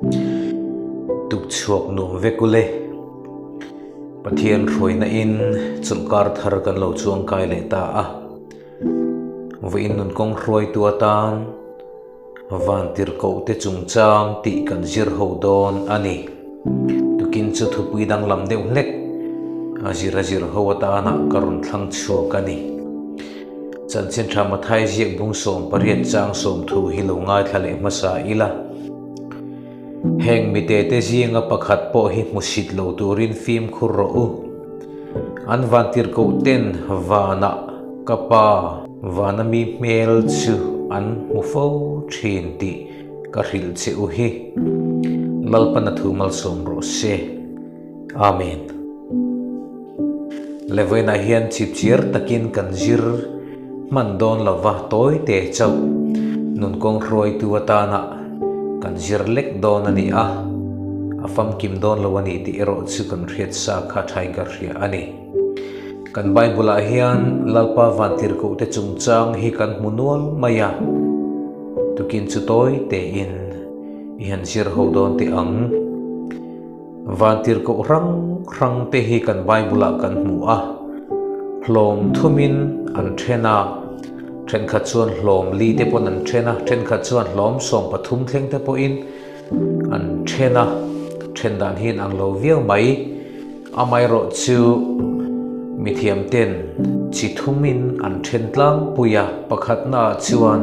Tukchhuak nuam vek ule. Pathian hruaina in chawlhkar thar kan lo chuangkai leh ta a. Vawiin nun kawng hruaitu atan Vantirhkoh te chungchang tih kan zir ho dawn a ni. Tukin chu thupui danglam deuh hlek a zir a zir ho atana ka rawn thlang chhuak a ni. Chanchin tha Mathai ziak bung 18 chang 30 hi lo ngaithla leh hmasa ila. Heng mite te zinga pakhat pawh hi hmusit lo turin fimkhur rawh u. An vantirhkoh ten vanah ka pa vana mi hmel chu an hmu fo thin tih ka hrilh che u hi. Lalpan a thu malsawm rawh se. Amen. Levainah hian chipchiar takin kan zir hman dawn lova tawi te chauh nun kawng hruaitu atana kan zir lek dawn a ni a, a famkim dawn lo a ni tih erawh chu kan hriat sa kha thain ka hria a ni. Kan Bible-ah hian Lalpa Vantirhkohte chungchang hi kan hmu nual mai a, tukin chu tawi tein i han zir ho dawn teh ang. Vantirhkoh hrang hrang te hi kan Bible ah kan hmu a, hlawm thumin an then a, thenkhat chuan hlawm li te pawn an then a, thenkhat chuan hlawm 13 thleng te pawhin an then a, then dan hi an ang lo viau mai. Amaherawh chu mithiam ten chi thumin an then tlangpui a, pakhatna ah chuan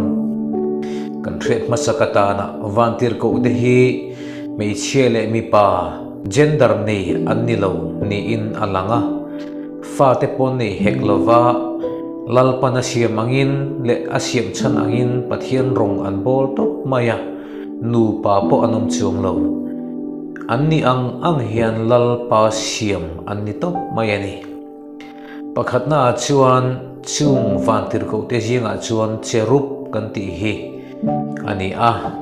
kan hriat hmasak atana Vantirhkoh te hi Hmeichhia leh mipa gender nei an ni lo niin a lang a, fate pawh nei hek lova Lalpan a siam angin leh a siam chhan angin Pathian rawng an bawl tawp mai a, nupa pawh an awm chuang lo. An ni ang ang hian Lalpa siam an ni tawp mai a ni. Pakhatnaah chuan chung vantirhkohte zingah chuan cherub kan tih hi a ni a.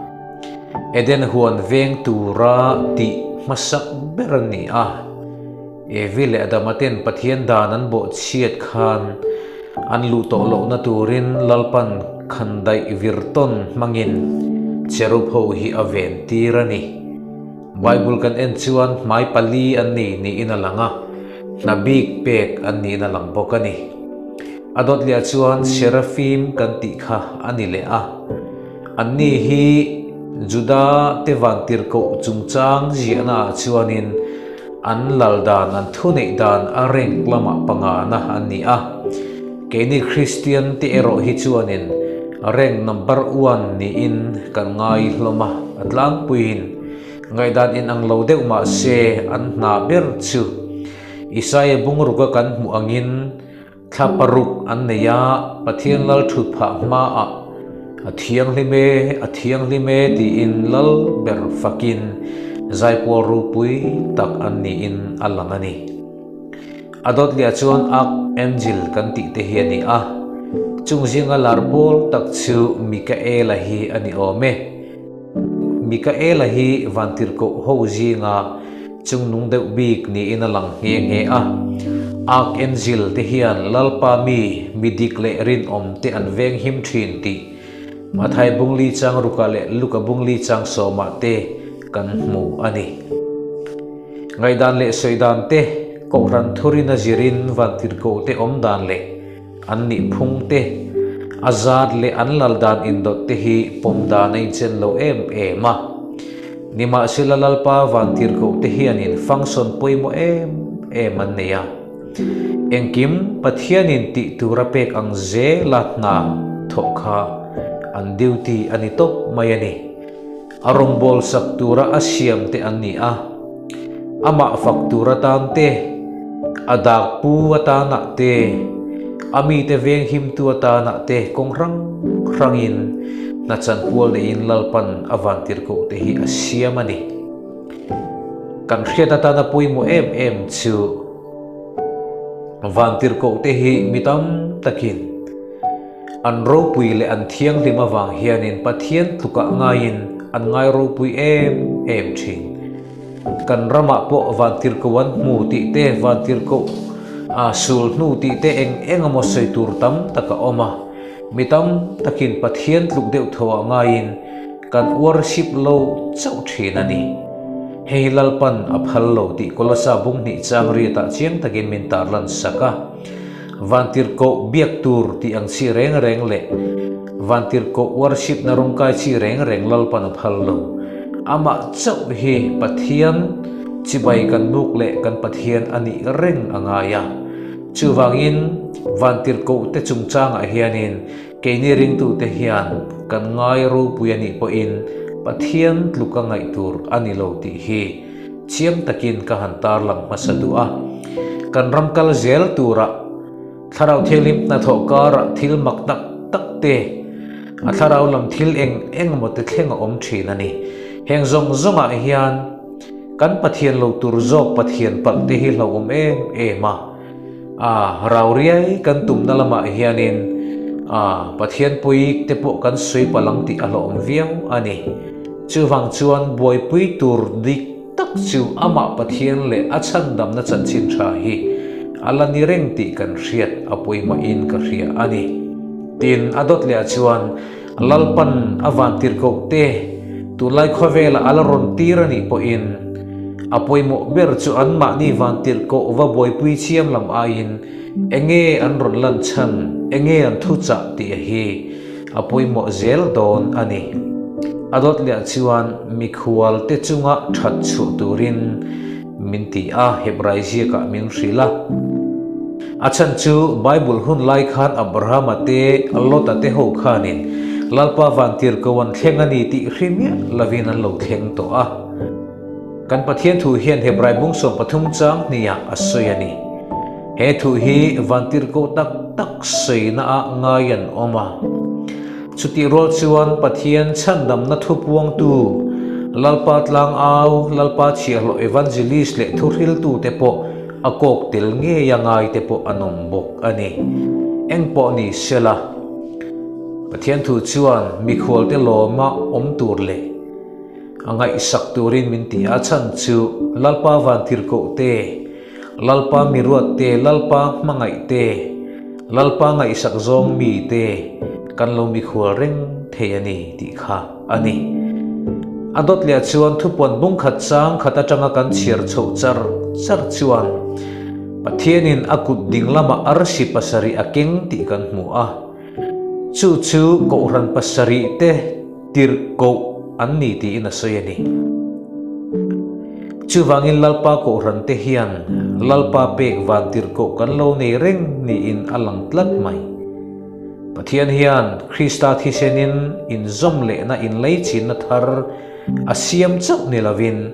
Eden huan veng tura tih hmasak ber an ni a. Evi leh Adama ten Pathian dan an bawh chhiat khan an luh tawh lohna turin Lalpan khandaih virtawn hmangin cherub ho hi a ven tir a ni. Bible kan en chuan hmai pali an nei niin a lang a, hna bik pek an niin a lang bawk a ni. A dawt leh chuan Seraphim kan tih kha a ni leh a. Anni hi Juda te vantirhkoh chungchang ziahnaah chuanin an lal dan, an thuneih dan a rank lamah pangana an ni a. Keini Kristian te erawh hi chuanin rank number one niin kan ngai hlawm a, a tlangpuiin ngaihdan inang lo deuh mah se an hna ber chu Isaia bungruk a kan hmuh angin Thla paruk an nei a, Pathian lal thut phah hmaah, A thianghlim e, a thianghlim e tiin lal ber fakin zaipawl ropui tak an niin a lang a ni. A dawt liah chuan Archangel kan tih te hi a ni a, chung zinga lar pawl tak chu Mikaela hi a ni awm e. Mikaela hi vantirhkoh ho zinga chungnung deuh bik niin a lang nghe nghe a. Archangel te hian Lalpa mi, mi dik leh rinawm te an veng him thin tih Mathai bungli chang rukah leh Luka bungli chang sawmah te kan hmu a ni. Ngaihdan leh sawidan te Kohhran thurin a zirin vantirhkoh te awm dan leh An nih phung te, a zat leh an lal dan indawt te hi pawm dan a inchen lo em em a. Nimahsela Lalpa vantirhkoh te hianin function pawimawh em em an nei a. Engkim Pathianin tih tur a pek ang zela hna thawh kha an duty a ni tawp mai a ni. A rawngbâwl sak tura a siam te an ni a, amah fak tur atan te, a dak pu atanah te, a mite veng himtu atanah te kawng hrang hrangin hna chanpual neiin Lalpan a vantirhkoh te hi a siam a ni. Kan hriat atana pawimawh em em chu vantirhkoh te hi mi tam takin, An ropui leh an thianghlim avang hianin Pathian tlukah ngaiin an ngai ropui em em thin. Kan ramah pawh vantirhkoh an hmu tih te, vantirhkoh a sul hnu tih te eng eng emaw sawi tur tam tak a awm a. Mi tam takin Pathian tluk deuh tho ah ngaiin kan worship lo chauh thin. thin a ni. Hei hi Lalpan a phal lo tih Kolosa bung hnih chang riatah chiang takin min tarlan sak a. Vantirhkoh biak tur tih ang chi reng reng leh Vantirhkoh worship na rawngkai chi reng reng Lalpan a phal lo. Amah chauh hi Pathian chibai kan buk leh kan Pathian a nih reng a ngai a. Chuvangin Vantirhkoh te chungchangah hianin keini ringtute hian kan ngai ropui a nih pawhin Pathian tluka ngaih tur a ni lo tih hi chiang takin ka han tarlang hmasa duh a. Kan ram kal zel turah Thlarau Thianghlim hnathawh karah thil mak tak tak te, a thlarau lam thil eng eng emaw te thleng a awm thin a ni. Heng zawng zawngah hian kan Pathian lo tur zawk Pathian palh te hi hlauhawm em em a. A rau riai kan tumna lamah hianin a Pathian pui te pawh kan sawi palh ang tih a hlauhawm viau a ni. Chuvang chuan buaipui tur dik tak chu amah Pathian leh a chhandamna chanchin tha hi a la ni reng tih kan hriat a pawimawhin ka hria a ni. Tin, a dawt leh ah chuan Lalpan a vantirhkoh te tunlai khawvelah a la rawn tir a nih pawhin a pawimawh ber chu anmahni vantirhkoh va buaipui chiam lam aiin enge an rawn lan chhan, enge an thuchah tih hi a pawimawh zel dawn a ni. A dawt leh chuan mikhual te chunga that chhuah turin min ti a, Hebrai ziakah min hrilh a. A chhan chu Bible hun lai khan Abrahama te, Lota te ho khanin Lalpa vantirhko an thleng a ni tih hri miah lovin an lo thleng tawh a. Kan Pathian thu hian Hebrai bung 13 chang hniah a sawi a ni. He thu hi vantirhkoh tak tak sawina ah ngai an awm a. Chutih rual chuan Pathian chhandamna thu puangtu, Lalpa tlangau, Lalpa chhiahhlawh evangelist leh thuhriltute pawh a kawk tel ngei a ngai te pawh an awm bawk a ni. Engpawh ni sela, Pathian thu chuan mikhualte lawma awm tur leh, A ngaihsak turin min ti a chhan chu Lalpa vantirhkoh te, Lalpa miruat te, Lalpa hmangaih te, Lalpa ngaihsak zawng mi te kan lo mikhual reng thei a ni tih kha a ni. A dawt leh chuan thupuan bung khat chang khat atanga kan chhiar chhoh char char chuan Pathianin a kut ding lamah arsi pasarih a keng tih kan hmu a. Chu chu Kohhran pasarih te tirhkoh an ni tiin a sawi a ni. Chuvangin Lalpa Kohhran te hian Lalpa pek van tirhkoh kan lo nei reng niin a lang tlat mai. Pathian hian Krista thisenin inzawm lehna inleichinna thar a siam chauh ni lovin,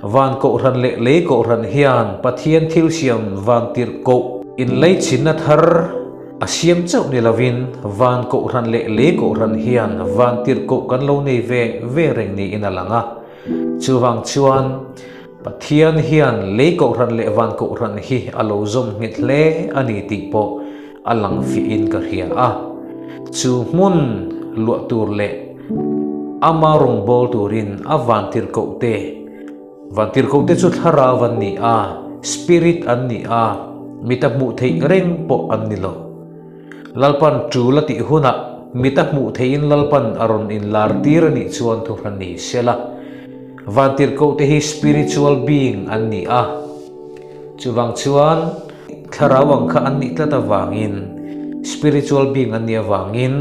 Van Kohhran leh Lei Kohhran hian Pathian thil siam van tirhkoh inleichinna thar a siam chauh ni lovin Van Kohhran leh Lei Kohhran hian van tirhkoh kan lo nei ve ve reng niin a lang a. Chuvang chuan Pathian hian Lei Kohhran leh Van Kohhran hi a lo zawm nghet hle a ni tih pawh a lang fiahin ka hria a. Chu hmun luah tur leh ama rawngbâwl turin a vantirhkoh te, vantirhkoh te chu thlarau an ni a, spirit an ni a, mita hmuh theih reng pawh an ni lo. Lalpan ṭul a tih hunah mita hmuh theihin Lalpan a rawn inlar tir a nih chuan thuhran ni sela. Vantirhkoh te hi spiritual being an ni a. Chuvang chuan thlarau ang kha an nih tlat avangin, spiritual being an nih avangin,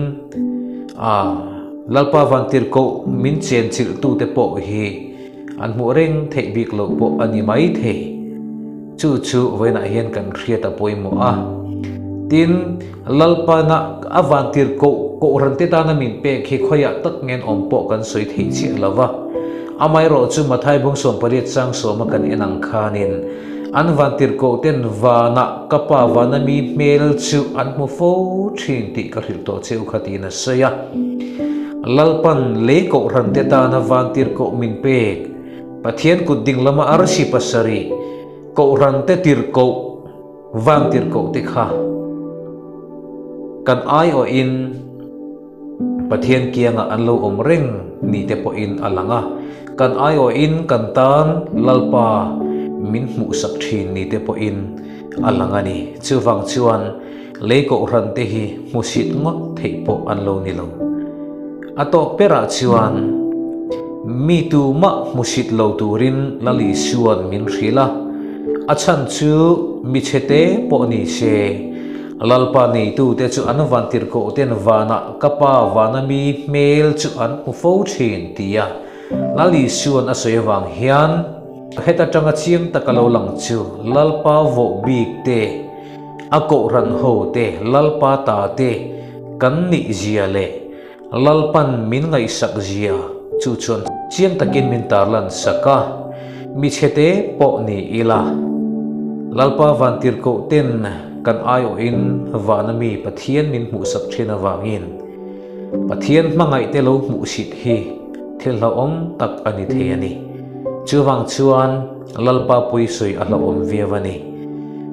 a Lalpa Vantirhkoh min chenchilh tute pawh hi an hmuh reng theih bik loh pawh a ni mai thei. Chu chu vawiinah hian kan hriat a pawimawh a. Tin, Lalpana a Vantirhkoh Kohhran te tana min pek hi khawiah tak ngen awm pawh kan sawi thei chiah lo va. Amaherawh chu Mathai bung 18 chang sawma kan en ang khanin an vantirhkoh ten vanah ka pa vana mi hmel chu an hmu fo thin tih ka hrilh tawh che u kha tiin a sawi a. Lalpan lei kohhran te tana vantirhkoh min pek Pathian kut ding lama arsi pasarih kohhran te tirhkoh vantirhkoh te kha kan aiawhin Pathian kiangah an lo awm reng ni te pawhin a lang a, kan aiawhin kan tan Lalpa min hmuhsak thin ni te pawhin a lang a ni. Chuvang chuan lei kohhran te hi hmusit ngawt theih pawh an lo ni lo. A tawp berah chuan. Mi tumah hmusit lo turin Lal Isua'n min hrilh a, a chhan chu mi chhete pawh ni se. Lalpa neitute chu an vantirhkohten vanah ka Pa vana mi hmel chu an hmu fo thin tia Lal Isua'n a sawi avang hian heta tanga chiang taka lo lang chu Lalpa vawh bik te, a kohhran ho te, Lalpa ta te kan nih zia leh Lalpan min ngaihsak zia chu chuan chiang takin min tarlan sak a, mi chhete pawh ni ila. Lalpa vantirhkoh ten kan aiawhin vana mi Pathian min hmuhsak thin avangin Pathian hmangaihte lo hmuhsit hi thil hlauhawm tak a ni thei a ni. Chuvang chuan Lalpa puisawi a hlauhawm viau a ni.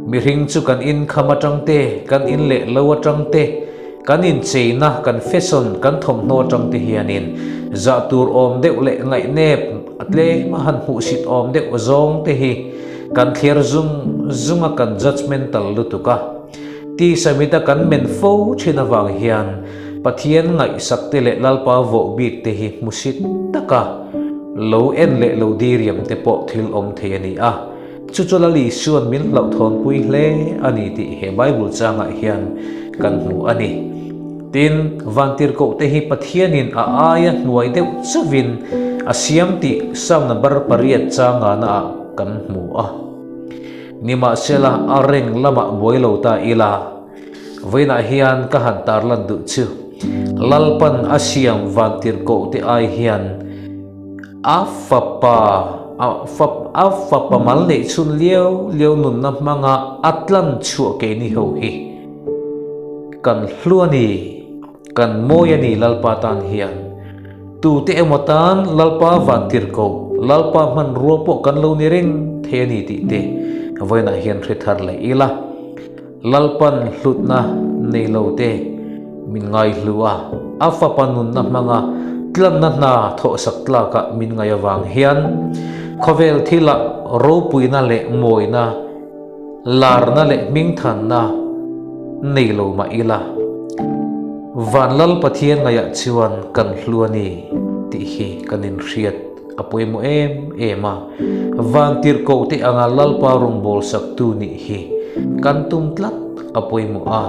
Mihring chu kan inkham atang te, kan in leh lo atang te, Kan incheina, kan fashion, kan thawmhnaw atang te hianin zah tur awm deuh leh ngaihnep a tlem a han hmuhsit awm deuh zawng te hi kan thliar zung zung a kan judgemental lutuk a. Tisa mita kan men fo thin avang hian Pathian ngaihsak te leh Lalpa vawh bik te hi hmusit taka lo en leh lo diriam te pawh thil awm thei a ni a. Chu chu Lal Isua'n min hlauhthawnpui hle a ni tih he Bible changah hian kan hmu a ni. Tin, vantirhkohte hi Pathianin a aia hnuai deuh chauhin a siam tih Psalm number pariat changanaah kan hmu a. Nimahsela, a reng lamah buai lo ta ila, vawiinah hian ka han tarlan duh chu, Lalpan a siam vantirhkohte ai hian, A fapa, a fap, a fapa mal neih chhun liau liau nunna hmanga a tlan chhuah keini ho hi kan hlu a ni, kan mawi a ni Lalpa tan hian. Tute emaw tan Lalpa vantirhkoh, Lalpa hmanrua pawh kan lo ni reng thei a ni tih te vawiinah hian hre thar leh ila. Lalpan hlutna nei lo te min ngaihlu a, a fapa nunna hmanga tlanna hna thawhsak tlakah min ngaih avang hian khawvel thilah ropuina leh mawina, larna leh hmingthanna nei lo mah ila, Vanlal Pathian ngaihah chuan kan hlu a ni tih hi kan inhriat a pawimawh em em a, vantirhkoh te anga Lalpa rawngbâwl saktu nih hi kan tum tlat a pawimawh a.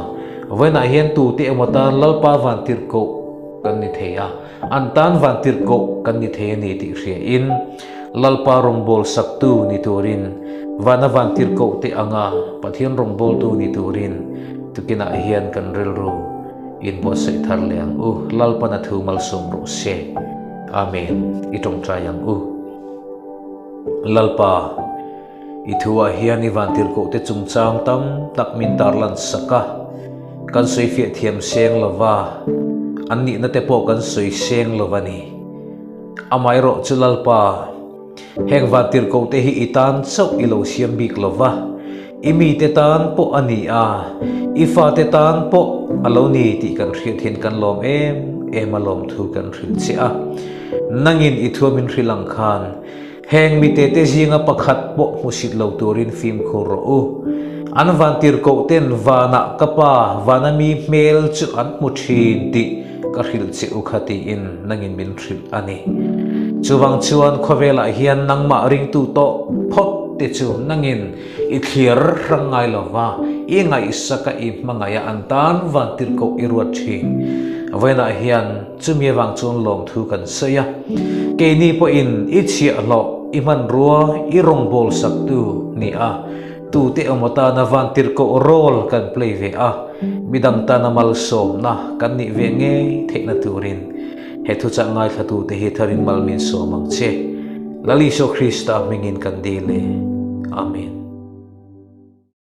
Vawiinah hian tute emaw tan Lalpa vantirhkoh kan ni thei a, an tan vantirhkoh kan ni thei a ni tih hriain Lalpa rawngbâwl saktu ni turin vana vantirhkoh te anga Pathian rawngbâwltu ni turin tukinah hian kan rilru inbuatsaih thar leh ang u. Lalpan a thu malsawm rawh se. Amen. I tawngtai ang u. Lalpa, i thuah hian i vantirhkohte chungchang tam tak min tarlan sak a, kan sawi fiah thiam seng lova, an nihna te pawh kan sawi seng lo a ni. Amaherawh chu Lalpa, heng vantirhkohte hi i tan chauh i lo siam bik lova, i mite tan pawh a ni a, i fate tan pawh a lo ni tih kan hriat hian kan lawm em em a lawmthu kan hrilh che a. Nangin i thua min hrilh ang khan heng mite te zinga pakhat pawh hmusit lo turin fimkhur rawh u. An vantirhkoh ten vanah ka pa vana mi hmel chu an hmu thin tih ka hrilh che u kha tiin nangin min hrilh a ni. Chuvang chuan khawvelah hian nangmah ringtu tawh phawt te chu nangin i thlir hrang ngai lo va, i ngaihsak a i hmangaih a an tan vantirhkoh i ruat thin. Vawiinah hian chumi avang chuan lawmthu kan sawi a, keini pawhin i chhiahhlawh, i hmanrua, i rawngbâwl saktu ni a, Tute emaw tana vantirhkoh role kan play ve a, midang tana malsawmna kan nih ve ngei theihna turin he thuchah ngaithlatute hi tharin mal min sawm ang che. Lal Isua Krista hmingin kan dil e. Amen.